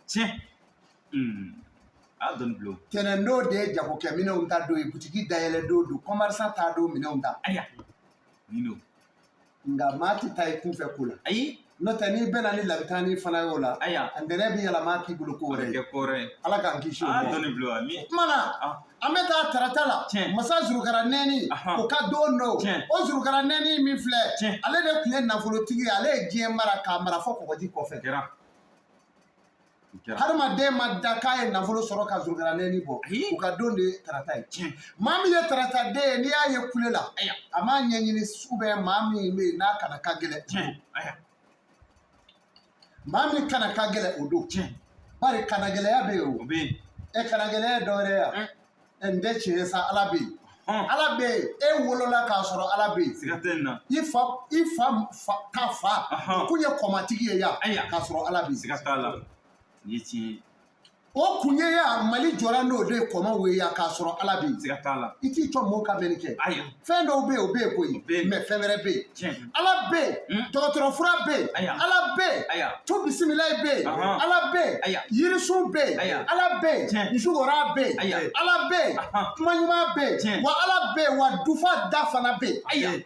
Tɛnɛn don de ye jagokɛminɛnw ta don ye, butigi dayɛlɛ don don, commerçant t'a don minɛnw ta. Nka maa tɛ taa i kunfɛ ko la. N'o tɛ n'i bɛnna ni labitani fana y'o la, a ntɛnɛn bɛ yɛlɛma k'i bolo ko wɛrɛ ye. Ala k'an kisi o ma. O tuma na an bɛ taa tarata la, masa Zurukaranɛni o ka don don. O Zurukaranɛni min filɛ, ale de tun ye nafolotigi ye, ale ye diɲɛ mara k'a mara fo kɔgɔji kɔfɛ. Hadamaden ma da k'a ye nafolo sɔrɔ ka Zurukaranɛni bɔ, u ka don de ye tarata ye. Maa min ye tarata den ye, n'i y'a ye kule la, a m'a ɲɛɲini sugu bɛɛ. Maa min bɛ yen n'a kana ka gɛlɛn, maa min kana ka gɛlɛn o don. Bari kana gɛlɛya bɛ yen o. E kana gɛlɛya ye dɔwɛrɛ ye yan. Ɛ n tɛ tiɲɛ ye sa, Ala bɛ yen. Ala bɛ yen, e wolola k'a sɔrɔ Ala bɛ yen. I fa ka fa o kun ye kɔmatigi ye yan k'a sɔrɔ Ala bɛ yen. O kun ye yan, Mali jɔra n'o de ye kɔmaw ye yan k'a sɔrɔ Ala bɛ yen. I t'i jɔ mɔgɔw ka mɛnni kɛ. Fɛn dɔw bɛ yen, o bɛ yen koyi, mɛ fɛn wɛrɛ bɛ yen. Ala bɛ yen, dɔgɔtɔrɔ fura bɛ yen, Ala bɛ yen, tu bisimilayi bɛ yen, Ala bɛ yen, yirisun bɛ yen, Ala bɛ yen, nsukɔrɔ bɛ yen, Ala bɛ yen, kuma ɲuman bɛ yen, wa Ala bɛ yen, wa dufa da fana bɛ yen.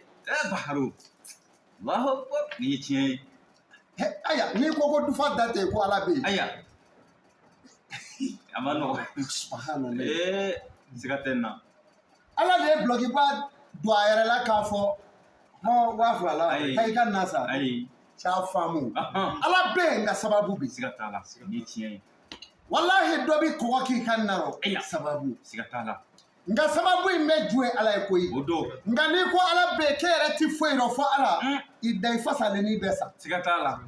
Ayiwa, n'i ko ko dufa da tɛ yen, ko Ala bɛ yen. A ma nɔgɔn. Subhanallah. Siga tɛ n na. Ala de ye bulɔkiba don a yɛrɛ la k'a fɔ hɔn 2000 la, taa i ka na sa. C'a faamu. Ala bɛ yen, nka sababu bɛ yen. Siga t'a la, nin ye tiɲɛ ye. Walahi dɔ bɛ kɔgɔ k'i ka na rɔ. Sababu. Siga t'a la. Nka sababu in bɛ ju ye Ala ye koyi. O don. Nka n'i ko Ala bɛ yen, k'e yɛrɛ ti foyi dɔn fɔ Ala, i da i fasalen n'i bɛ sa. Siga t'a la.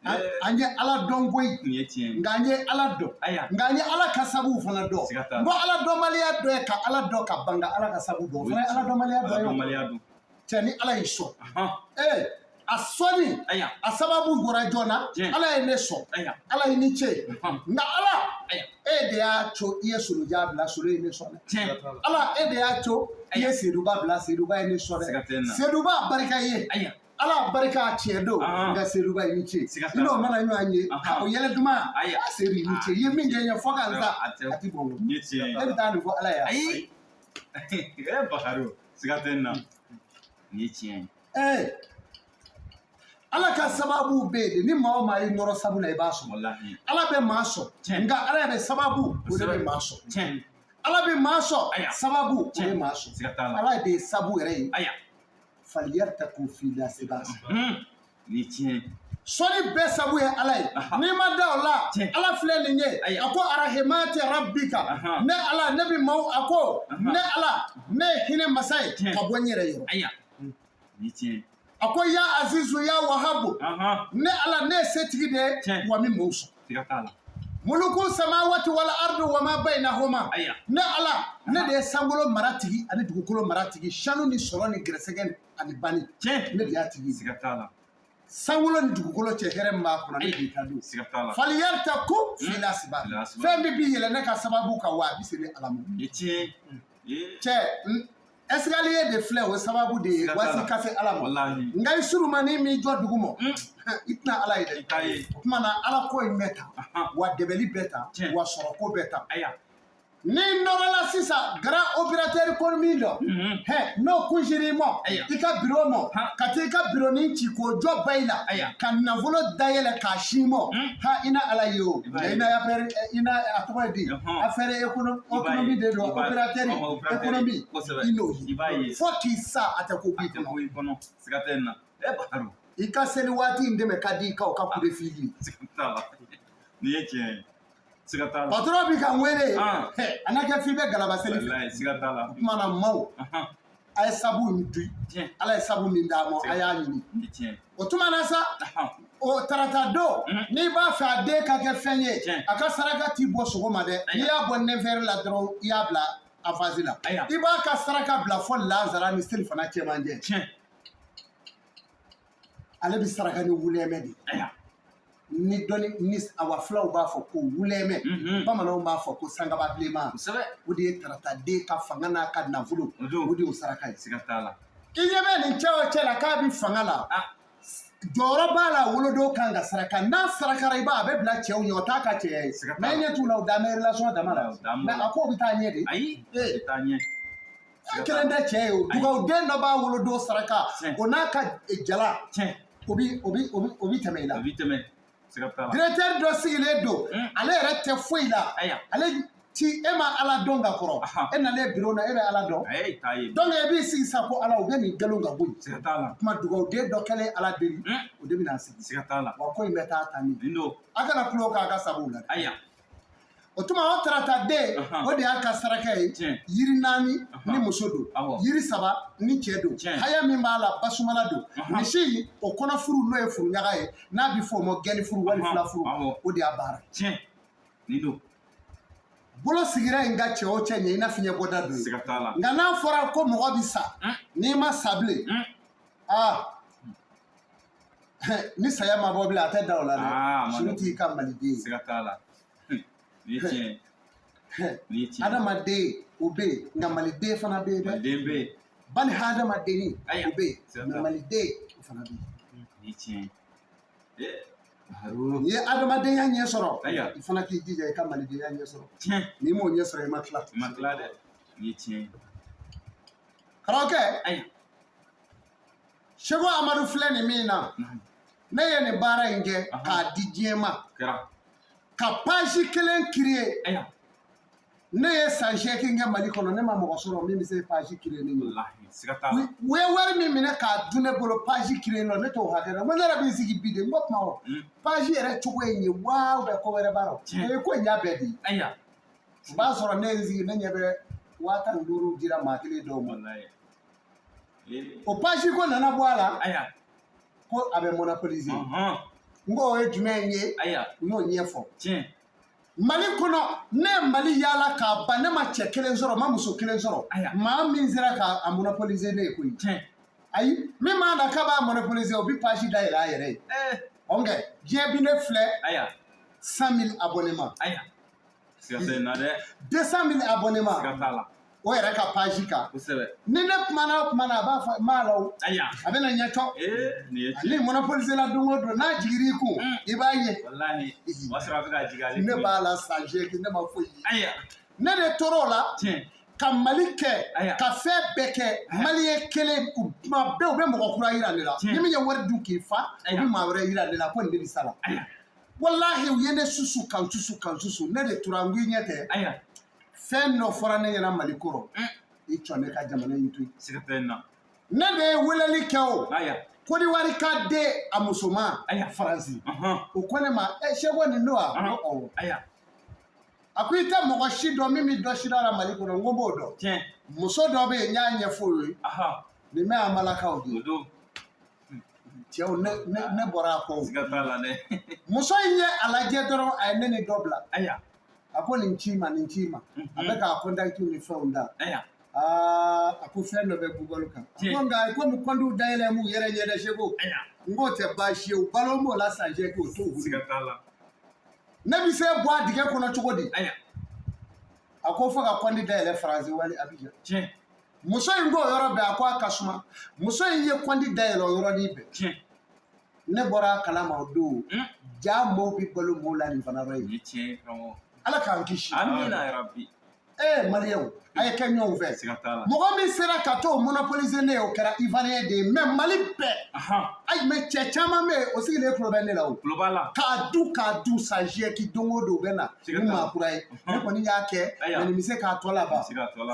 An ye Ala dɔn koyi. Nin ye tiɲɛ ye. Nka an ye Ala dɔn. Aya. Nka an ye Ala ka sabuw fana dɔn. Siga t'a la. N ko Ala dɔnbaliya dɔ ye ka Ala dɔn ka ban ka Ala ka sabu dɔn. O fana ye Ala dɔnbaliya dɔ Ala ye o. dɔnbaliya don. Cɛ, ni Ala y'i sɔn. Ee, a sɔnni, Aya. a sababu bɔra jɔn na? Tiɲɛ. Ala ye ne sɔn. Aya. Ala ye ni ce. Nka Ala, Aya. e de y'a to i ye Solojan bila, Solo ye ne sɔn dɛ. Tiɲɛ. Ala, e de y'a to i ye Seduba bila, Seduba ye ne sɔn Siga dɛ. tɛ n na. Seduba barika ye. Aya. Ala barika tiɲɛ don. Ahan. Nka Seduba i ni ce. Siga I t'a la. n'o mana ɲɔgɔn ye, Ahan. o yɛlɛ duman. Ayi. A Sedu i ni ce. I ye min kɛ n ye fo ka n sa. A tɛ A ti bɔn. Nin ye tiɲɛ ye. E bɛ taa nin fɔ Ala ye. Ayi. Ee Bakari, siga tɛ n na. Nin ye tiɲɛ ye. Ee, Ala ka sababu bɛ yen de, ni maa o maa y'i nɔrɔ sabu la, i b'a sɔrɔ. Walahi. Ala bɛ maa sɔn. Tiɲɛ. Nka Ala bɛ sababu, o de bɛ maa sɔn. Tiɲɛ. Ala bɛ maa sɔn. Ayiwa. Sababu, o Tiɲɛ. bɛ maa sɔn. Siga t'a la. Ala de ye sabu yɛrɛ ye. Aya. Faliyartaku fil asbab. Nin ye tiɲɛ ye. Sɔnni bɛɛ sabu ye Ala ye. Aha. N'i ma da o la, Tiɲɛ. Ala filɛ nin ye. Ayiwa. A ko arahimati rabbika. Aha. Ne Ala, ne bɛ maaw, a ko Aha. ne Ala, ne ye hinɛ masa ye Tiɲɛ. ka bɔ n yɛrɛ yɔrɔ. Aya. Nin ye tiɲɛ ye. A ko ya azizu ya wahabu. Ne Ala, ne ye setigi de ye, Tiɲɛ. wa min maaw sɔn. Siga t'a la. Muluku samawati wal ardu wa ma bainahuma. Ayiwa. Ne Ala, ne de ye sankolo mara tigi ani dugukolo mara tigi, sanu ni sɔrɔ ni gɛrɛsɛgɛ ani bani. Tiɲɛ. Ne de y'a tigi ye. Siga t'a la. Sankolo ni dugukolo cɛ, hɛrɛ min b'a kɔnɔ, ne b'i ta don. Siga t'a la. Faliyartaku fil asbab. Fil asbab. Fɛn min b'i yɛlɛ ne ka sababu kan, wa a bɛ se ne Ala ma. Nin ye tiɲɛ ye. Ee. Cɛ, escalier de filɛ, o sababu de ye Siga t'a la. waasi ka se Ala ma. Walahi. Nka i surumani m'i jɔ dugu ma, i tɛna Ala ye I dɛ. t'a ye. O tuma na, Ala ko in bɛ tan, wa dɛbɛli bɛ tan, Tiɲɛ. wa sɔrɔko bɛ tan. Aya. N'i nɔrɔla sisan grand opérateur économique dɔ, hɛ, n'o kunsir'i ma Ayiwa. i ka bureau ma, Han. ka t'i ka bureau nin ci k'o jɔ ba i la, Ayiwa. ka nafolo dayɛlɛ k'a sin ma, ha, i na Ala ye o. I b'a ye. I na affaire, i na a tɔgɔ ye di, affaire économie de don, I b'a ye. opérateur Opérateur. économie, Kosɛbɛ. i n'o I b'a ye. ye fo k'i sa, a tɛ ko A b'i tɛ kɔnɔ. bɔ i kɔnɔ. Siga tɛ n na. Ee Bakari. I ka seli waati in dɛmɛ ka di i ka o ka coup de fil ye. Siga t'a la. Nin ye tiɲɛ ye. Siga t'a la. Patron bi ka n wele, Ah. hɛ, a n'a kɛ f'i bɛ galaba seli fɛ. Walahi, siga t'a la. O tuma na, maaw, a ye sabu in di. Tiɲɛ. Ala ye sabu min d'a ma, a y'a ɲini. Nin ye tiɲɛ ye. O tuma na sa, o tarata don, n'i b'a fɛ a den ka kɛ fɛn ye, Tiɲɛ. a ka saraka t'i bɔ sogo ma dɛ. N'i y'a bɔ nɛnfɛrɛ la dɔrɔn, i y'a bila avance la. Ayiwa. I b'a ka saraka bila fɔ lazara ni selifana cɛmancɛ. Tiɲɛ. Ale bɛ saraka ni wulɛmɛ de ye. Aya. Ni dɔnni ni awa, filaw b'a fɔ ko wulɛmɛ, bamananw b'a fɔ ko sankaba bilenman. Kosɛbɛ. O de ye tarata den ka fanga n'a ka nafolo, O don. o de y'o saraka ye. Siga t'a la. I ɲɛ bɛ nin cɛ o cɛ la k'a bɛ fanga la, jɔyɔrɔ b'a la, wolodenw kan ka saraka. N'a sarakara, i b'a, a bɛ bila cɛw ɲɛ, o t'a ka cɛya ye. Siga t'a Mais la. e ɲɛ t'u la, o dan bɛ relation dama la. Dan b'o Mais la. a kow bɛ taa ɲɛ de. Ayi. Ee. I t'a ɲɛ. A kelen tɛ cɛ ye o, dugawuden dɔ b'a woloden saraka, Tiɲɛ. o n'a ka jala, Tiɲɛ. o bi tɛmɛ i la. A b'i tɛmɛ. Siga t'a la. Directeur dɔ sigilen don, ale yɛrɛ tɛ foyi la. Ayiwa. Ale ti e ma Ala dɔn ka kɔrɔ. Ahan. E nalen bureau na, e bɛ Ala dɔn. Ayi, t'a ye. Donc e b'i sigi sa ko Ala, u bɛ nin nkalon ka bɔ yen. Siga t'a la. Kuma dugawuden dɔ kɛlen Ala deli, o de bɛna sigi. Siga t'a la. Wa ko in bɛ taa tan min. Nin don. A kana tulo k'a ka sabu la dɛ. Aya. O tuma, o tarata den, o de y'a ka saraka ye. Tiɲɛ. Yiri 4 ni muso don, Awɔ. yiri 3 ni cɛ don. Tiɲɛ. Haya min b'a la, basumala don. Misi o kɔnɔ furu, n'o ye furu ɲaga ye, n'a bɛ fɔ o ma gɛni furu wali fila furu, o de y'a baara ye. Tiɲɛ. Nin don. Bolo sigira in ka cɛ o cɛ ɲɛ, i n'a fiɲɛ bɔda don ye. Siga t'a la. Nka n'a fɔra ko mɔgɔ bɛ sa, n'i ma sa bilen, aa, ni saya ma bɔ bilen, a tɛ da o la Ah, a dɛ. ma Suru nɔgɔn. t'i ka maliden ye. Siga t'a la. Nin ye tiɲɛ ye. Nin ye tiɲɛ ye. Adamaden o bɛ yen, nka maliden fana bɛ yen dɛ. Maliden bɛ yen. Bali hadamadenni, Ayiwa. o bɛ yen, Siga nka t'a la. maliden o fana bɛ yen. Nin ye tiɲɛ ye. Ee. Bakari. N'i ye adamadenya ɲɛ sɔrɔ, Ayiwa. i fana k'i jija i ka malidenya ɲɛ sɔrɔ. Tiɲɛ. N'i m'o ɲɛ sɔrɔ, i ma tila. I ma tila dɛ. Nin ye tiɲɛ ye. Karamɔgɔkɛ, Ayiwa. Seko Amadu filɛ nin min na, ne ye nin baara in kɛ k'a di diɲɛ ma, Kɛra. ka page kelen créer. Ayiwa. Ne ye san 8 kɛ Mali kɔnɔ, ne ma mɔgɔ sɔrɔ min bɛ se page créer ne ɲɛ. Walahi, siga t'a la. U ye wari min minɛ k'a dun ne bolo page créer la, ne t'o hakɛ dɔn. N ko ne yɛrɛ bɛ n sigi bi de, n ko kuma o page yɛrɛ cogo ye nin ye wa, ou bien ko wɛrɛ b'a rɔ? Tiɲɛ. Ee, ko in y'a bɛɛ de ye. Ayiwa. O b'a sɔrɔ ne ye n sigi, ne ɲɛ bɛ 15 000 dira maa kelen dɔw ma. Walahi. Ee. O page ko nana bɔ a la Ayiwa. ko a bɛ monopoliser. N ko o ye jumɛn ye? N y'o ɲɛfɔ. Mali kɔnɔ, ne ye Mali yaala k'a ban, ne ma cɛ kelen sɔrɔ, n ma muso kelen sɔrɔ, maa min sera k'a monopoliser ne ye koyi. Ayi, min b'a na k'a b'a monopoliser, o bɛ page dayɛlɛ a yɛrɛ ye. Ɔ kɛ diɲɛ bi ne filɛ, 100 000 abonnements, 200 000 abonnements o yɛrɛ ka page kan. Ni ne kumana o kumana, a b'a fɔ n b'a la o, a bɛna ɲɛcɔ. Ale monopoliser la don o don, n'a jigir'i kun, i b'a ye. Ne b'a la san 8, ne ma foyi ye. Ne de tor'o la ka Mali kɛ, ka fɛn bɛɛ kɛ. Maliyɛn kelen, tuma bɛɛ u bɛ mɔgɔ kura yira ne la. Ni min ye wari dun k'i fa, u bɛ maa wɛrɛ yira ne la ko nin de bɛ sa la. Walahi, u ye ne susu kan susu kan susu. Ne de tora n ko i ɲɛ tɛ. Fɛn dɔ fɔra ne ɲɛna Mali kɔrɔ, i cɔ ne ka jamana in to yen. Ne de ye weleli kɛ o Kodiwari ka den a musoman Faransi. O ko ne ma: "Ɛ Seko, nin don wa?" N ko awɔ. A ko i tɛ mɔgɔ si dɔn min bɛ dɔ si la Mali kɔnɔ? N ko n b'o dɔn. Muso dɔ bɛ yen, n y'a ɲɛfɔ o ye. Nin bɛ an balakaw de ye. Cɛw, ne bɔra a kɔ. Muso in ye a lajɛ dɔrɔn, a ye ne ni dɔ bila. A ko nin ci ma, nin ci ma, a bɛ k'a contact ni fɛnw da. Aa, a ko fɛn dɔ bɛ Google kan. A ko nka komi compte dayɛlɛ m'u yɛrɛ ɲɛ dɛ Seko. N k'o tɛ baasi ye, o balo b'o la san 8, o t'o wuli. Ne bɛ se bɔ a dingɛ kɔnɔ cogo di? A ko fo ka compte dayɛlɛ Faransi wali Abijan. Muso in k'o yɔrɔ bɛɛ, a ko a ka suma. Muso in ye compte dayɛlɛ o yɔrɔnin bɛɛ. Ne bɔra a kalama o don. Ja mɔɔw bɛ balo mɔɔw la nin fana yɔrɔ ye. Ala k'an kisi. Ee Maliyɛnw, a ye kɛ ɲɔgɔn fɛ. Mɔgɔ min sera ka t'o monopoliser ne ye, o kɛra Ivoirien de ye. Mais Mali bɛɛ, ayi, mais cɛ caman bɛ yen, o sigilen tulo bɛ ne la o. K'a du k'a du san 8, don o don u bɛ na ni maa kura ye. Ne kɔni y'a kɛ, mais nin bɛ se k'a tɔ laban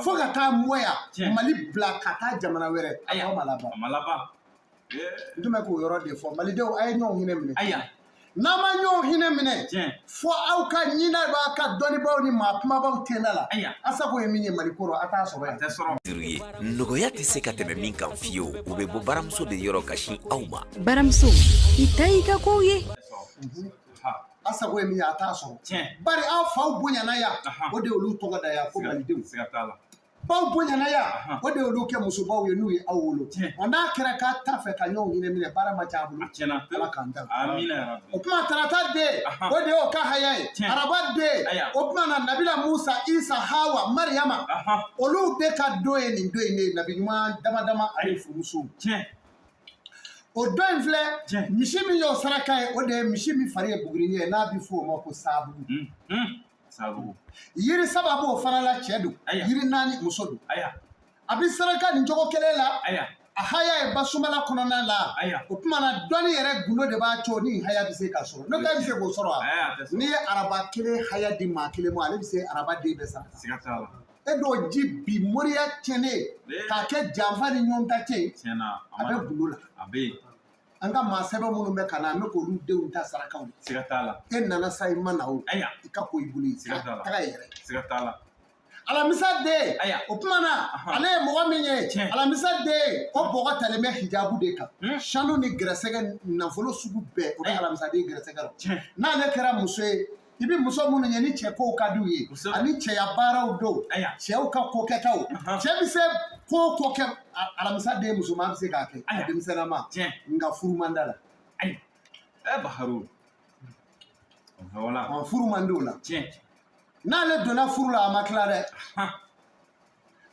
fo ka taa mɔya Mali bila ka taa jamana wɛrɛ, a tɔ ma laban. N tun bɛ k'o yɔrɔ de fɔ. Malidenw, a ye ɲɔgɔn hinɛ minɛ. N'an ma ɲɔgɔn hinɛ minɛ, fo aw ka ɲinɛ b'a ka dɔnnibaaw ni maa kumabaw tenda la. A sago ye min ye Mali kɔrɔ, a t'a sɔrɔ yan. Duuru ye nɔgɔya tɛ se ka tɛmɛ min kan fiyewu, u bɛ bɔ baramuso de yɔrɔ ka sin aw ma. Baramuso, i ta y'i ka kow ye. A sago ye min ye, a t'a sɔrɔ. Bari aw faw bonyana yan, o de y'olu tɔgɔ da yan ko Malidenw. Baw bonyana yan, o de y'olu kɛ musobaw ye n'u ye aw wolo. Ɔ n'a kɛra k'a t'a fɛ ka ɲɔgɔn hinɛ minɛ, baara ma ca a bolo. Ala k'an ta. O tuma tarata den, o de y'o ka haya ye. Araba den, o tuma na Nabila Musa, Isa, Hawa, Mariyama, olu de ka don ye nin don in de ye. Nabi ɲuman dama dama ani furumusow. O don in filɛ, misi min y'o saraka ye, o de ye misi min fari ye bugurin ye, n'a bɛ fɔ o ma ko saabugu. Yiri saba b'o fana la, cɛ don. Yiri naani, muso don. A bɛ saraka nin cogo kelen la. A haya ye basumala kɔnɔna la. O tuma na dɔnni yɛrɛ gundo de b'a to ni haya bɛ se ka sɔrɔ. N'o tɛ, e bɛ se k'o sɔrɔ wa? N'i ye araba kelen haya di maa kelen ma, ale bɛ se araba den bɛɛ saraka. E dɔw ji bi moriya tiɲɛnen k'a kɛ janfa ni ɲɔgɔn ta cɛ, a bɛ gundo la. An ka maa sɛbɛn minnu bɛ ka na, an bɛ k'olu denw ta sarakaw. E nana sa, i ma na o, i ka ko i bolo, i taga yɛrɛ. Alamisa den, o tuma na ale ye mɔgɔ min ye, alamisa den, o bɔgɔ talen bɛ hijabu de kan. Sanu ni gɛrɛsɛgɛ, nafolo sugu bɛɛ, o bɛ alamisa den gɛrɛsɛgɛ rɔ. N'ale kɛra muso ye, i bɛ muso minnu ye ni cɛ kow ka d'u ye ani cɛya baaraw don, cɛw ka ko kɛtaw, cɛ bɛ se ko o ko kɛ, alamisa den musoman bɛ se k'a kɛ a denmisɛnninma, nka furu man d'a la. Furu man d'o la. N'ale donna furu la, a ma tila dɛ.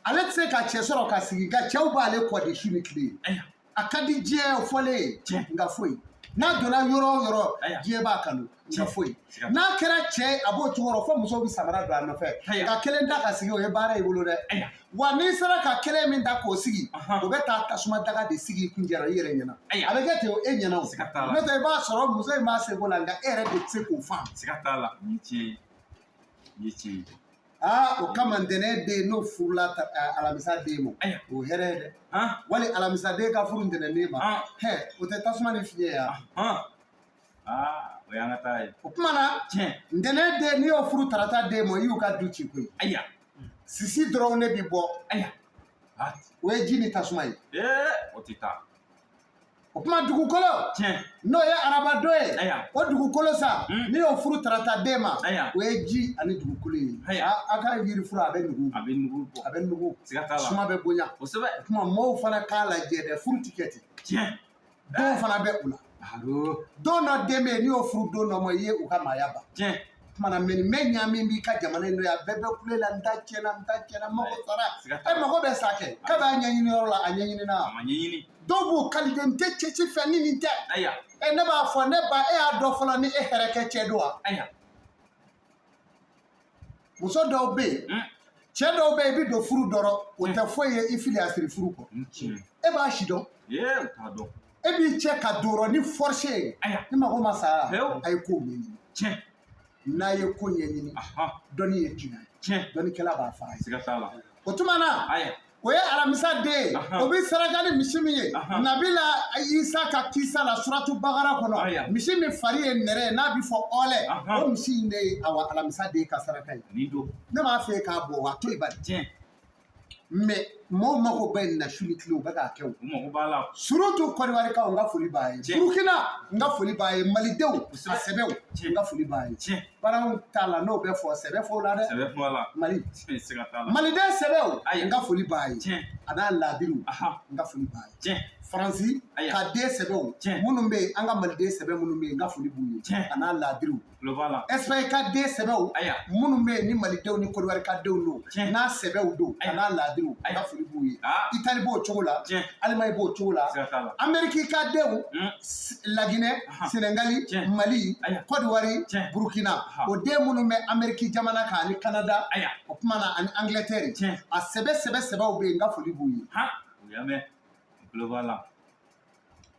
Ale tɛ se ka cɛ sɔrɔ ka sigi, nka cɛw b'ale kɔ de su ni tile. A ka di diɲɛ fɔlen ye, nka foyi. N'a donna yɔrɔ o yɔrɔ, diɲɛ b'a kanu, nka foyi. N'a kɛra cɛ ye, a b'o cogo rɔ fo musow bɛ samara don a nɔfɛ ka kelen ta ka sigi. O ye baara y'i bolo dɛ. Wa n'i sera ka kelen min ta k'o sigi, o bɛ taa tasuma daga de sigi i kuncɛ i yɛrɛ ɲɛna. A bɛ kɛ ten e ɲɛna o. N'o tɛ, i b'a sɔrɔ muso in b'a seko la, nka e yɛrɛ de tɛ se k'o faamu. Aa, o kama ntɛnɛn den n'o furula alamisa den ma, o hɛrɛ ye dɛ. Wali alamisa den ka furu ntɛnɛn den ma, hɛ, o tɛ tasuma ni fiɲɛ ye O y'an ka taa ye. O tuma na ntɛnɛn den, n'i y'o furu tarata den ma, i y'u ka du ci koyi. Sisi dɔrɔn ne bi bɔ, o ye ji ni tasuma ye. O tɛ taa. O tuma dugukolo, n'o ye araba don ye, o dugukolo sa, n'i y'o furu tarata den ma, o ye ji ani dugukolo ye. A ka yiri furu, a bɛ nugu, a bɛ nugu bɔ, a bɛ nugu, suma bɛ bonya. Kosɛbɛ. O tuma maaw fana k'a lajɛ dɛ, furu ti kɛ ten. Don fana bɛ u la. Don dɔ den bɛ yen, n'i y'o furu don dɔ ma, i ye u ka maaya ban. Tuma na mɛ nin bɛɛ ɲaami b'i ka jamana in n'o ye, a bɛɛ bɛ kule la, n ta tiɲɛna, n ta tiɲɛna, n mago sara. E mago bɛ sa kɛ, k'a b'a ɲɛɲini yɔrɔ la, a ɲɛɲinina. A ma ɲɛɲini. Dɔw b'u kaliden, n tɛ cɛ si fɛ ni nin tɛ. Ɛ, ne b'a fɔ, ne ba, e y'a dɔn fɔlɔ ni e hɛrɛ kɛ cɛ don wa? Muso dɔw bɛ yen, cɛ dɔw bɛ yen, i bɛ don furu dɔ rɔ, o tɛ foyi ye, i fili a siri furu kɔ. E b'a si dɔn. E b'i cɛ ka don rɔ ni force ye. Ni mago ma sa, a ye kow ɲɛɲini. N'a ye ko ɲɛɲini, dɔnni ye tiɲɛ ye. Dɔnnikɛla b'a fɔ a ye. O tuma na, o ye alamisa den ye, o bɛ saraka ni misi min ye, Nabila Isa ka kisa la, suratu Bakara kɔnɔ, misi min fari ye nɛrɛ ye, n'a bɛ fɔ ɔlɛ, o misi in de ye awa alamisa den ka saraka ye. Ne m'a fɔ e k'a bɔ, wa a to yen bani. Mais maaw mako bɛ nin na su ni tile, u bɛ k'a kɛ o. Surtout Kɔdiwarikaw, n ka foli b'a ye. Burukina, n ka foli b'a ye. Malidenw, a sɛbɛw, n ka foli b'a ye. Baaraw t'a la, n'o bɛ fɔ, sɛbɛ fɔ o la dɛ. Mali maliden sɛbɛw, n ka foli b'a ye. A n'a laadiriw, n ka foli b'a ye. Faransi ka den sɛbɛw minnu bɛ yen, an ka maliden sɛbɛ minnu bɛ yen, n ka foli b'u ye. A n'a laadiriw. Espagne ka den sɛbɛw minnu bɛ yen, ni malidenw ni Kɔdiwari ka denw don, n'a sɛbɛw don, a n'a laadiriw, n ka foli b'u ye. Itali b'o cogo la, Allemagne b'o cogo la, Amérique ka denw, Laginɛ, Senegali, Mali, Kɔdiwari, Burukina, o den minnu bɛ Amérique jamana kan ani Canada, o tuma na ani Angleterre, a sɛbɛ sɛbɛ sɛbɛw bɛ yen, n ka foli b'u ye.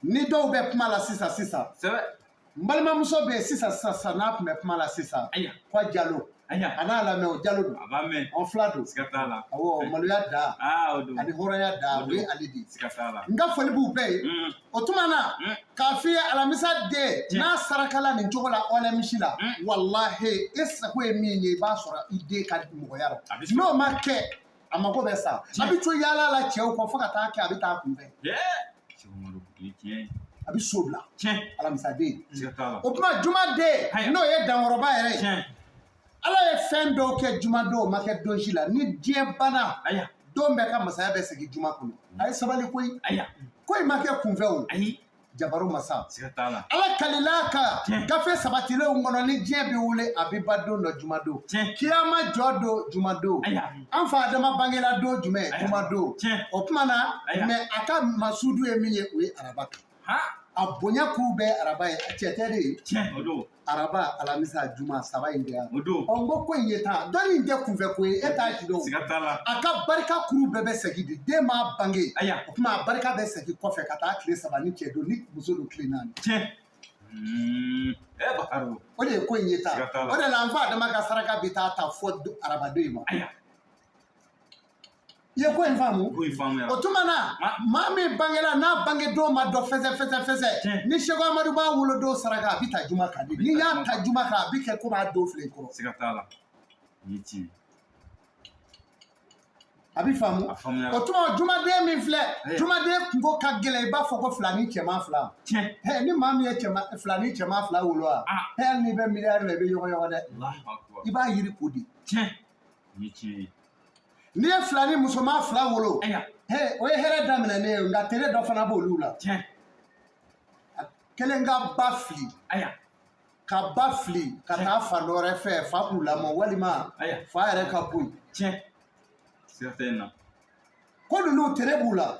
Ni dɔw bɛ kuma la sisan sisan, n balimamuso bɛ yen sisan sisan, n'a tun bɛ kuma la sisan, ko Jalo, a n'a lamɛn, o Jalo don, an fila don, awɔ, maloya da ani hɔrɔnya da, o ye ale de ye. N ka foli b'u bɛɛ ye. O tuma na, k'a f'i ye, alamisa den n'a sarakala nin cogo la, ɔlɛ misi la, walahi, e sago ye min ye, i b'a sɔrɔ i den ka mɔgɔya la. N'o ma kɛ, a mako bɛ sa, a bɛ to yaala la cɛw kɔ fo ka taa kɛ a bɛ taa kunfɛ. A bɛ so bila. Alamisa den. O tuma juma den, n'o ye dankɔrɔba yɛrɛ ye, Ala ye fɛn dɔw kɛ juma don, o ma kɛ don si la. Ni diɲɛ banna, don bɛɛ ka masaya bɛ segin juma kɔnɔ. A ye sabali koyi. Ko in ma kɛ kunfɛ o. Jabaru masa. Ala kalila ka gafe sabatilenw kɔnɔ, ni diɲɛ bɛ wuli, a bɛ ban don dɔ, juma don. Kiyama jɔ don, juma don. An fa Adama bangela don jumɛn? Juma don. O tuma na, mais a ka masudu ye min ye, o ye araba. A bonya k'u bɛɛ araba ye, cɛ tɛ de ye. Araba, alamisa, juma, saba in de yan. Ɔ, n ko ko in ye tan, dɔnni in tɛ kunfɛ ko ye, e t'a si dɔn. A ka barika kuru bɛɛ bɛ segin de, den m'a bange. O tuma a barika bɛ segin kɔfɛ ka taa tile 3, ni cɛ don, ni muso don, tile 4. O de ye ko in ye tan. O de la an fa Adama ka saraka bɛ taa ta fɔ araba don in ma. I ye ko in faamu? O tuma na, maa min bangela n'a bange don ma dɔn fɛsɛ fɛsɛ fɛsɛ, ni Seko Amadu b'a wolo don saraka, a bɛ ta juma kan de. N'i y'a ta juma kan, a bɛ kɛ komi a don filɛ i kɔrɔ. A bɛ faamu. O tuma jumaden min filɛ, jumaden kunko ka gɛlɛn, i b'a fɔ ko filani cɛman 2. Ni maa min ye filani cɛman 2 wolo wa, hali n'i bɛ miliyari la, i bɛ yɔgɔyɔgɔ dɛ. I b'a yiri ko de. N'i ye filani musoman 2 wolo, o ye hɛrɛ daminɛnen ye, nka tere dɔ fana b'olu la. Kelen ka ba fili, ka ba fili ka taa fa dɔ wɛrɛ fɛ, fa k'u lamɔ, walima fa yɛrɛ ka bɔ yen. Ko ninnu tere b'u la.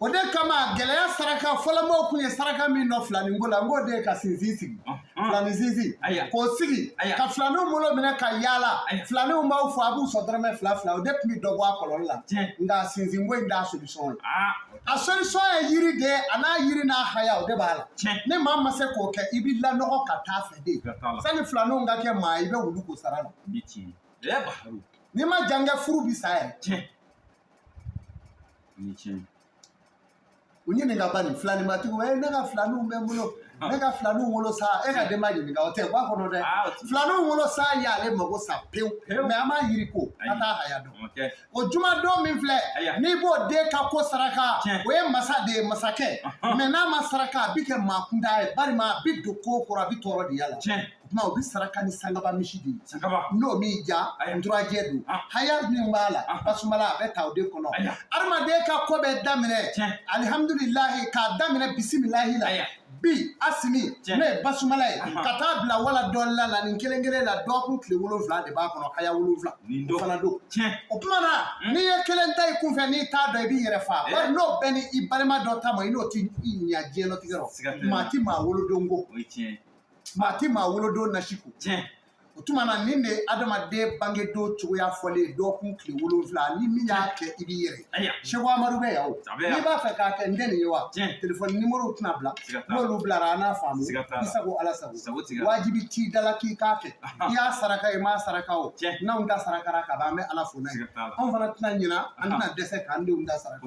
O de kama gɛlɛya saraka fɔlɔmɔgɔw kun ye saraka min dɔn filanin ko la, n k'o de ye ka sinsin sigi, filanin sinsin k'o sigi, ka filaninw bolo minɛ ka yaala, filaninw b'aw fɔ, a b'u sɔn dɔrɔmɛ 2 2, o de tun bɛ dɔ bɔ a kɔlɔlɔ la. Nka sinsin ko in t'a solution ye. A solution ye yiri de ye, a n'a yiri n'a haya, o de b'a la. Ni maa ma se k'o kɛ, i b'i lanɔgɔ ka taa fɛ de. Sani filaninw ka kɛ maa ye, i bɛ wulu ko sara la. N'i ma jan kɛ, furu bi sa yɛrɛ. U ɲininka bani filanimatigiw, ne ka filaniw bɛ n bolo, Ne ka filaninw wolo sa, e ka denba ɲininka, o tɛ bɔ a kɔnɔ dɛ. Filaninw wolo sa y'ale mago sa pewu, mais an b'a yiri ko an t'a haya dɔn. O jumadon min filɛ, n'i b'o den ka ko saraka, o ye masa de ye, masakɛ. Mais n'a ma saraka, a bi kɛ maa kuntan ye, barima a bi don ko kɔrɔ, a bi tɔɔrɔ de y'a la. O tuma o bi saraka ni sangaba misi de ye. N'o m'i ja, nturajɛ don. Haya min b'a la, basumala a bɛ ta o de kɔnɔ. Adamaden ka ko bɛ daminɛ alihamudulilahi, k'a daminɛ bisimilahi la. Bi Asimi n'o ye basumala ye, ka taa bila wala dɔɔnin la, nin kelen kelen la, dɔgɔkun tile 7 de b'a kɔnɔ, haya 7 o fana don. O tuma na, n'i ye kelen ta i kunfɛ, n'i t'a dɔn, i b'i yɛrɛ fa. Bari n'o bɛɛ ni i balima dɔ ta ma, i n'o ti ɲa diɲɛlatigɛ rɔ. Maa ti maa wolodon ko, maa ti maa wolodon nasi ko. O tuma na, nin de ye adamaden bangedon cogoya fɔlen, dɔgɔkun tile 7. Ni min y'a kɛ, i b'i yɛrɛ. Seko Amadu bɛ yan o. N'i b'a fɛ k'a kɛ, n tɛ nin ye wa? Telefɔni nimoro tɛna bila, n'olu bilara, an n'a faamu. I sago, Ala sago. Wajibi t'i da la k'i k'a kɛ. I y'a saraka, i m'a saraka o, n'anw ta sarakara ka ban, an bɛ Ala fo n'a ye. Anw fana tɛna ɲina, an tɛna dɛsɛ k'an denw ta saraka.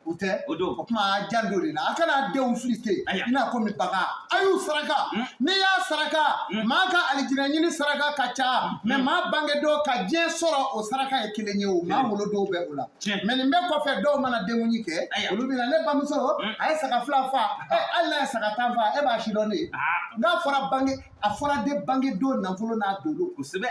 O tɛ o tuma, a janto de la, a kana denw fili ten i n'a komi bagan. A y'u saraka. N'i y'a saraka, maa ka alijinɛ ɲini saraka ka ca, mais maa bange dɔw ka diɲɛ sɔrɔ, o saraka ye kelen ye o. Maa wolo dɔw bɛ o la. Mais nin bɛɛ kɔfɛ, dɔw mana denkundi kɛ, olu bɛ na: ne bamuso, a ye saga 2 fa. Hali n'a ye saga 10 fa, e b'a si dɔn ne ye. N'a fɔra bange, a fɔra den bange don nafolo n'a dolo. Kosɛbɛ.